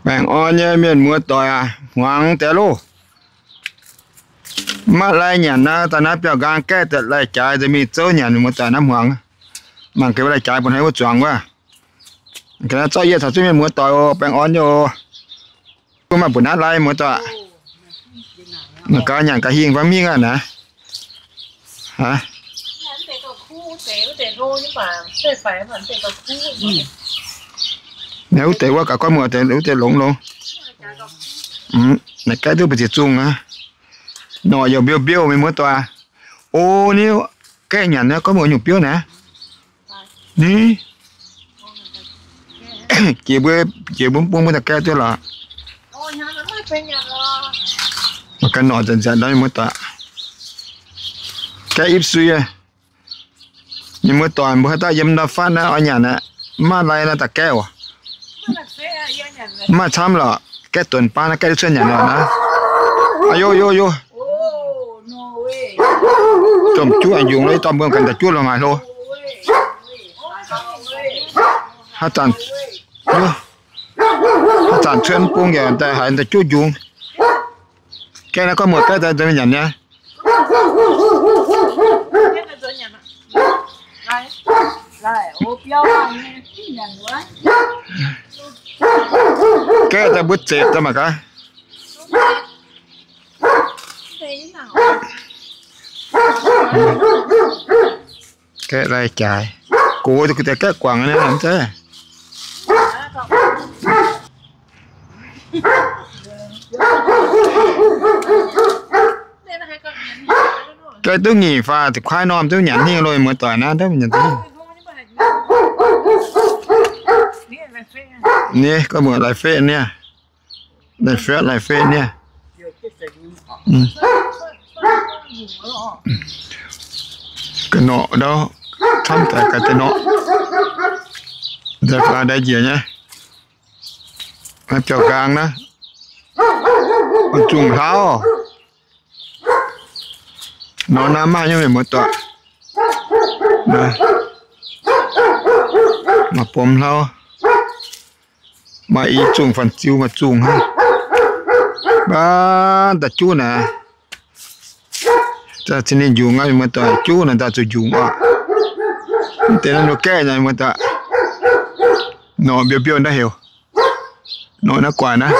Baengh orn nyei mienh muoz doic aac, hmuangx deix loh. Maiv maaih lai nyanc naaiv, daaih naaiv biauv-nqaang gaeqv daaih lai jaaix, daaih mingh zouv nyanc muoz doic naaiv hmuangx. Mangc gaax lai jaaix bun haaix wuov zuangx wuov. Ga'naaiv zorqv yie caux zuov mienh muoz doic oc, baengh orn nyei oc. Gunv maaih mbuoqc naaiv lai muoz doic. Mangc gaax nyanc gaax hingh fai mingh aqv naaiv. Naaiv wuov deix wuov gaax goiv muoz, wuov deix longx longx. Naaiv gaeqv duqv mbu'ziex zungh aqv. Norqc yaac mbiouh mbiouh mienh muoz doic. O, niv gaeqv nyanc naaiv goiv muoz nyungc biouv naaiv. Ni, jiex mbuo, jiex mbuo bung mbuo daaih gaeqv duqv lorqc. Mangc gaax norqc nzanc nzanc nor mienh muoz doic. Gaeqv ipv sui. Mienh muoz doic mbuo haaix dauh yiem ndau fatv naaiv oix nyanc aqv, mv maaih lai naaiv daaih gaeqv oc. Mv maaih camv lorqc, gaeqv donx baav naaiv gaeqv duqv cuotv nyanc lorqc naaiv. Aa yo yo yo. Domh juqv yungz lo, ih dorh mbuo ganh daaih juqv lo maaih hlo. Haaix zanc, haaix zanc cuotv bung yaac daaih haiz daaih juqv njungx. Gaeqv naaiv gorngv muoz gaeqv daaih nyanc nyei. Gaeqv daaih mbuo zepc daaih mangc gaax. Gaeqv lai jaaix. Gox deix gaeqv guangc nyei mv zeiz. Gaeqv duqv nyic faah ziepc kuaaiv norm duqv nyanc hingh loh, muoz-doic naaiv duqv nyanc hingh. Ni, gorngv muoz lai feqv niaa. Lai feqv, lai feqv niaa. Ga'norqc ndau, camv daaih ga'norqc. Ndau faaux ndau njiec nyei. Biauv-nqaang naaiv, zungh hlauv. Nor naaiv maaih nyei mienh muoz-doic. Maaih bom hlauv. Maaih i zungh fanh ziu maaih zungh hnangv. Baav daaih juqv naaic. Za'gengh ninh njungx aqv, mienh muoz-doic, juqv naaic daaih zuqc njungx oc. Mv deix naaiv nor gaeqv nyei mienh muoz-doic. Norqc mbiouh mbiouh naaiv heuc. Norqc naaiv guaax naaiv.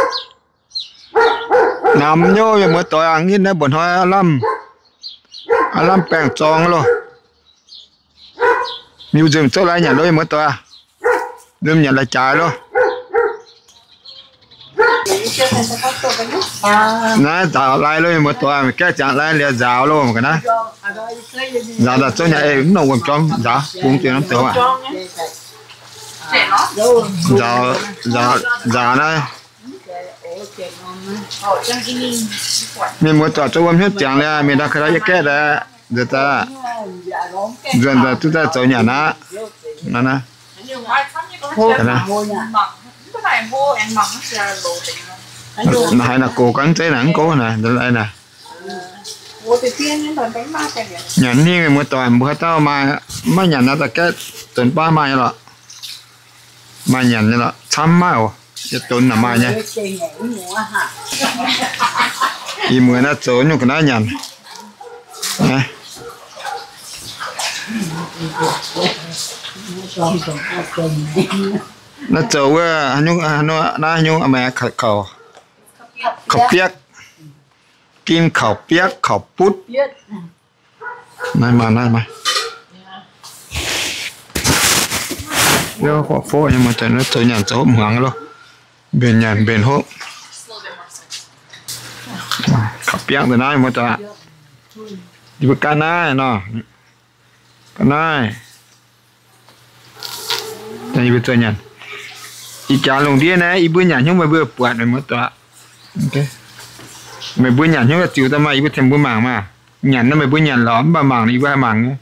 Namx nyei mienh muoz-doic aah, ngitv naaiv mba'hnoi aav lamh, aav lamh baengh zorng loh. Mingh nzunc zouv lai nyanc loh mienh muoz-doic. Nzunc nyanc lai jaaix loh. Naaiv nzaaux lai loh mienh muoz-doic, gaeqv ziangx lai liuz nzaaux loh ga'naaiv. Nzaaux daaih zouv nyanc, mv nongc wuom-jorm nzaaux, bungx deix norm douz aqv. Nzaaux, nzaaux, nzaaux naaiv. Mienh muoz-doic zouv wuom hnyouv ziangx liuz, mienh ndau ka'ndau yie gaeqv daaih, nzuonx daaih, nzuonx daaih duqv daaih zoux nyanc aqv. Naaiv, naaiv haaix naaic gox ga'naaiv zeiv naaic mv gox naaic, naaiv. Nyanc hingh mienh muoz-doic, mbuo haaix dauh maaih, maiv nyanc naaiv daaih gaeqv donx baav maaih nyei lorqc. Maaih nyanc nyei lorqc, camv maiv oc. Yietc donx naaic maaih nyei. Ih mueiz naaiv zoux nyungc ga'naaiv nyanc. Naaiv zoux wuov, naaiv nyungc maaih kaux, kaux biakv, gin kaux biakv, kaux butv. Naaiv maaih, naaiv maaih. Yie gorqv-foqv nyei, muoz-doic, naaiv zoux nyanc zoux hopv hmuangx loh. Mbenc nyanc mbenc hopv. Kaux biakv daaih naaiv, muoz-doic. Yie mbuo ga'naaiv nor, ga'naaiv. Yie mbuo zoux nyanc. Ih jaax lungh ndiev naaiv, yie mbuo nyanc hnyouv meih mbuo buatc, muoz-doic. Meih mbuo nyanc hnyouv ziux daaih maah, yie mbuo tengx mbuo mangc maah. Nyanc nor meih mbuo nyanc lorqc, mv baac mangc yie mbuo haih mangc nyei.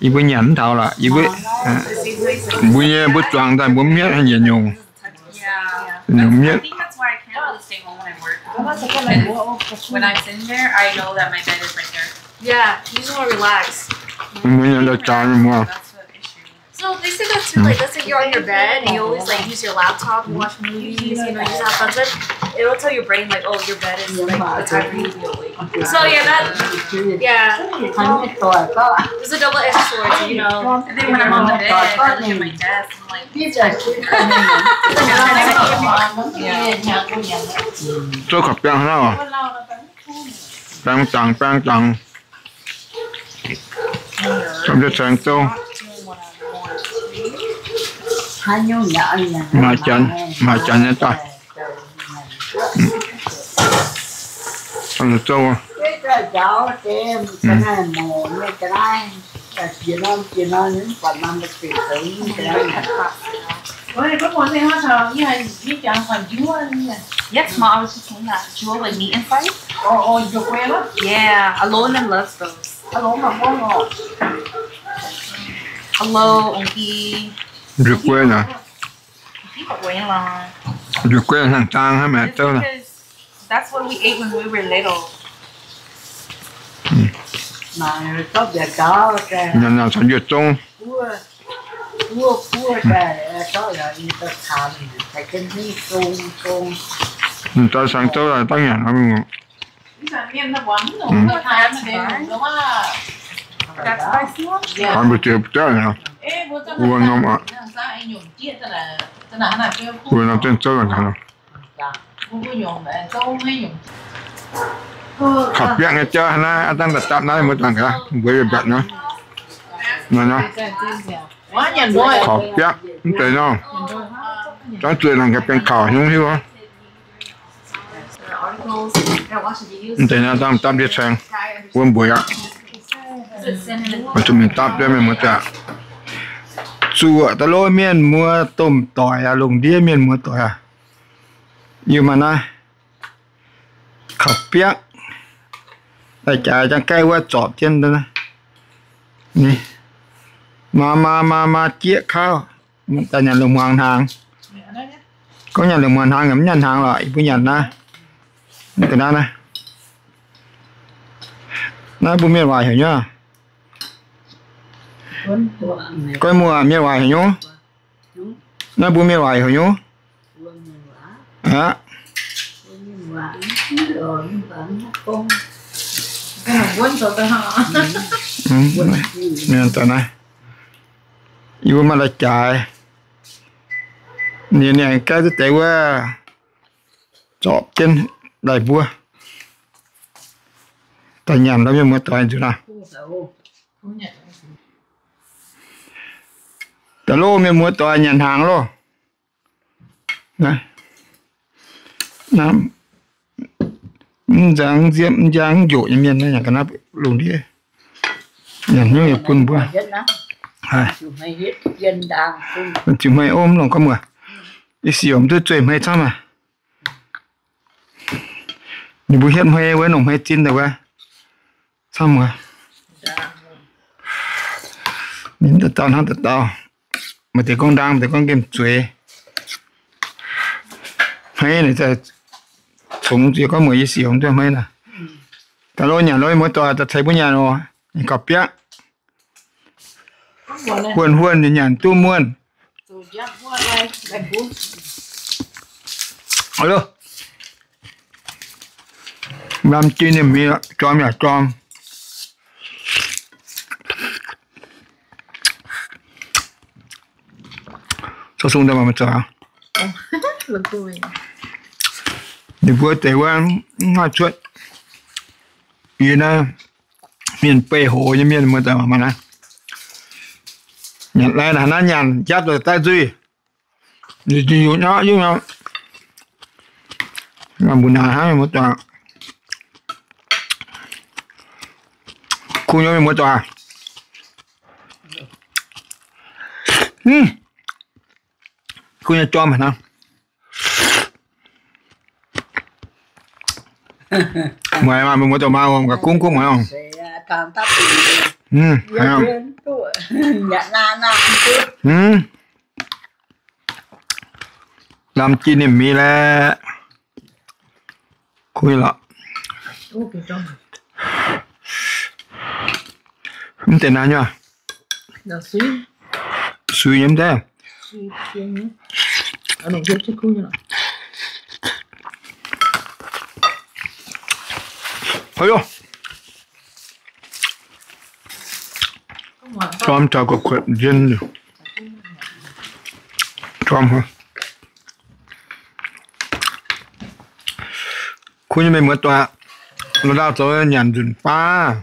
Yie mbuo nyanc mv taux lorqc, yie mbuo, mbuo nyei mbuo zuangx daaih mbuo mv hietv haaix nyungc, nyungc mv hietv. Mbuo nyei ndau-jaa nyei muoz. That's really, that's like you're on your bed and you always like use your laptop and watch movies, you know, you just have fun. So it'll tell your brain like, oh, your bed is like the time for you to be awake. So yeah, that, yeah. It's a double-edged sword, you know. And then when I'm on the bed, I look at my desk, I'm like, Zouv khov biangv hnangv oc. Biangv dangx, biangv dangx. Camv jienv caengx zouv. Maaih janx, maaih janx nyei daaih. Camv jienv zouv. Yes, Mom, I was just saying that. Do you want, like, meat and spice? Oh, oh, you Yeah, Alona loves those. Hello, Mom. Hello, Ongki. Nzuih guei naaic. Nzuih guei hnangv zaang hnangv maiv zouv. That's what we ate when we were little. Nyanc nyanc caux njuov zong. Daaih saeng zouv daaih dangv nyanc. Mbu'ziex biauv naaic, wuov norm aqv. Wuov norm zengv zouv nyanc. Kaux biakv nyei jauv naaiv, aav dangh daaih dapv naaiv muoz-doic gaax, mbuox yietc mbatc nor. Kaux biakv mv deix nor, zangv zueih nor gaax, benx kaux hnyouv hiuv. Mv deix naaiv dangh dapv ndiev caeng, wuov mbuox aqv. Oix zuqc mingh dapv ndiev mienh muoz-doic. Zuoqc da'lov mienh muoz domh doic aqv, lungh ndiev mienh muoz-doic aqv. Yie maaih naaiv kaux biakv, daaih jaaix jang gaeqv wuov zorpc jienv. Maa maa maa maa jieqv kauv, daaih nyanc lungh muangx hnaangx. Gorngv nyanc lungh muangx hnaangx, mv nyanc hnaangx lorqc, yie mbuo nyanc naaiv. Mv deix naaiv, naaiv mbuo mienh waaic heuc nyuv. Goiv muoz mienh waaic heuc nyuv. Naaiv mbuo mienh waaic heuc nyuv. Aqv. Mienh daaih naaiv, yie mbuo maaih lai-jaaix. Ninh, ninh gaeqv duqv deix wuov, zorpc jienv daaih mbuo daaih nyanc lorz mienh muoz-doic nzunc naaiv. Da'lov mienh muoz-doic nyanc hnaangx loh. Mv nzangc nziepv, mv njang njoqc nyei mienh nyanc ga'naaiv lungh ndiev. Nyanc hnyouv yietc bun mbuo. Ziux hmei ov, mv longc gorngv muoc. Ih sic mv duqv zueih hmei camv aqv. Ninh mbuo hietv hmei wuov, longc hmei zin daaih wuov, camv wuov. Ninh dauh dauh hnangv dauh dauh, maaih deix gorngv ndaang, maaih deix gorngv nqemh zueiz. Hmei naaic zungx ziex gorngv muoc, yie sic mv duqv hmei naaic. Daaih lorz nyanc lorz, muoz-doic daaih ceix mbuo nyanc oc. Ninh gauh biaqv. Huonh huonh nyanc duqv muonh. Lamh jiex ninh mingh, jorm yaac jorm. Ninh mbuo deix wuov mv haih cuotv. Yie naaiv mienh beih hoz nyei mienh, muoz-doic, mangc naaiv. Nyanc lai naaiv, naaiv nyanc njapv daaih daaih nzuih. Mbuo naaiv hnangv muoz-doic. Kuh nyei muoz-doic. Kuh nyei jorm haic nor. Mueiz maah, muoz-doic maah, ga'kungx kungx mueiz oc. Lamh jiex ninh mingh laeh. Kuv lorqc. Mv deix naaiv nyei. Sui nyei mv daaih. Haaix yoh. Jorm taux gu'kuotv njien. Jorm haic. Kuv nyei mienh muoz-doic, lauh lauh zoux nyanc nzunc baav.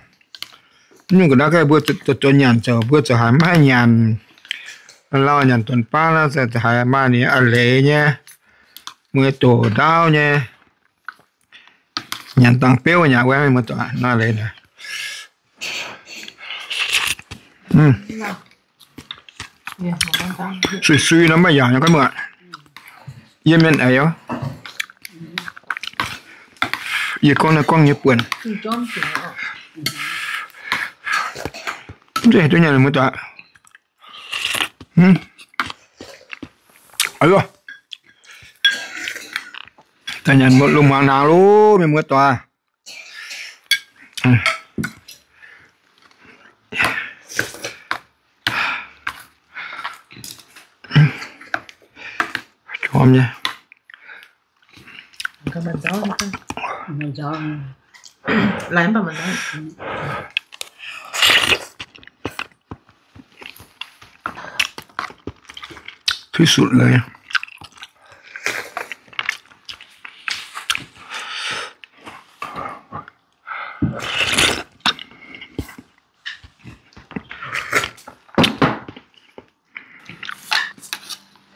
Mv nyungc ga'naaiv mbuo zoux nyanc zoux, mbuo zoux haiz maiv haih nyanc. Lauh lauh nyanc nzunc baav naaiv, zoux haiz maaih ninh a'leiz nyei, mueiz doc ndaauv nyei. Nyanc dangh beuv nyei wuov, mienh muoz-doic, naaiv leiz naaic. Sui sui nor maiv yaauc nyei, guaiv muoc. Yie mienh eix oc. Yie gorngv naaiv gorngv nyei buonc. Mv zeiz duqv nyanc muoz-doic. Aa, daaih nyanc lungh muangx hnaangx loh, mienh muoz-doic. Jorm nyei. Thuiv sutc leiz.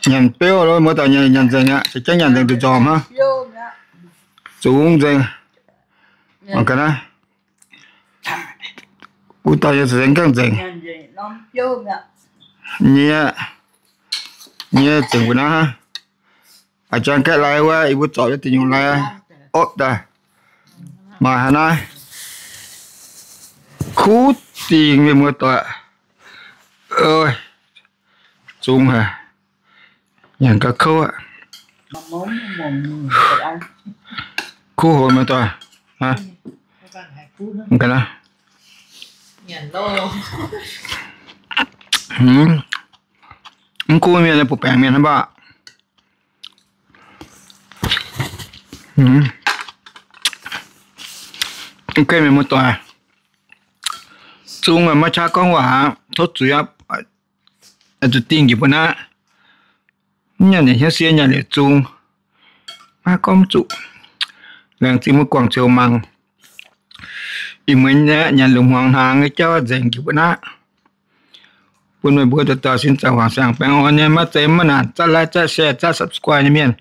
Nyanc beuv lo, muoz-doic, nyanc nzengc aqv, se jangv nyanc nzengc duqv nzormc hnangv. Zungx nzengc. Mangc gaax naaiv. Wuov dauh yie nzengc gangh nzengc. Nyie, nyie nzengc mbuo naaiv hnangv. A'jang gaeqv lai wuov, yie mbuo zorpc nyei deic nyuoqc lai, opv daaih. Maaih haaix naaiv kuv dingc mienh muoz-doic. Zungx haic. Nyanc gauh kouv aqv. Kuv hoc mienh muoz-doic. Mv kuv mienh buoz-baengc mienh hnangv mv baac. Mv kuv mienh muoz-doic. Zungx maiv qaqv gorngv waac, tov zuiz aqv. Zuqc dingh njiec mbuo naaiv. Mv nyanc yietc hnyouv sie nyanc liuz zungx. Maiv gorngv mv zuqc. Laengz zingh mbuo guangc ziouc mangc. Ih muonz nyanc lungh hmuangx hnaangx nyei jauv nzengc njiec mbuo naaiv. Bun meih mbuo dauh dauh sin zaangc wangc siang baengh orn nyei, maiv zeiz maiv naanc zatv like, zatv share, zatv subscribe nyei mienh.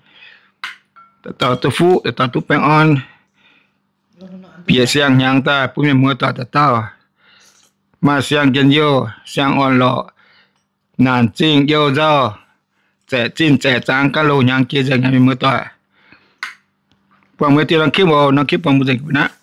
Dauh dauh duqv fuqv, dauh dauh duqv baengh orn. Bieqc siang-hnyangx daaih bun mienh muoz-doic dauh dauh maaih siang njien-youh, siang orn-lorqc, naanc zingh youh nzauh, zaeqc zinh zaeqc zaang, ganh loz-hnyangx jiex nzengc nyei mienh muoz-doic. Buangh mbuo dieh norm kipv oc, norm kipv buangh mbuo nzengc aqv.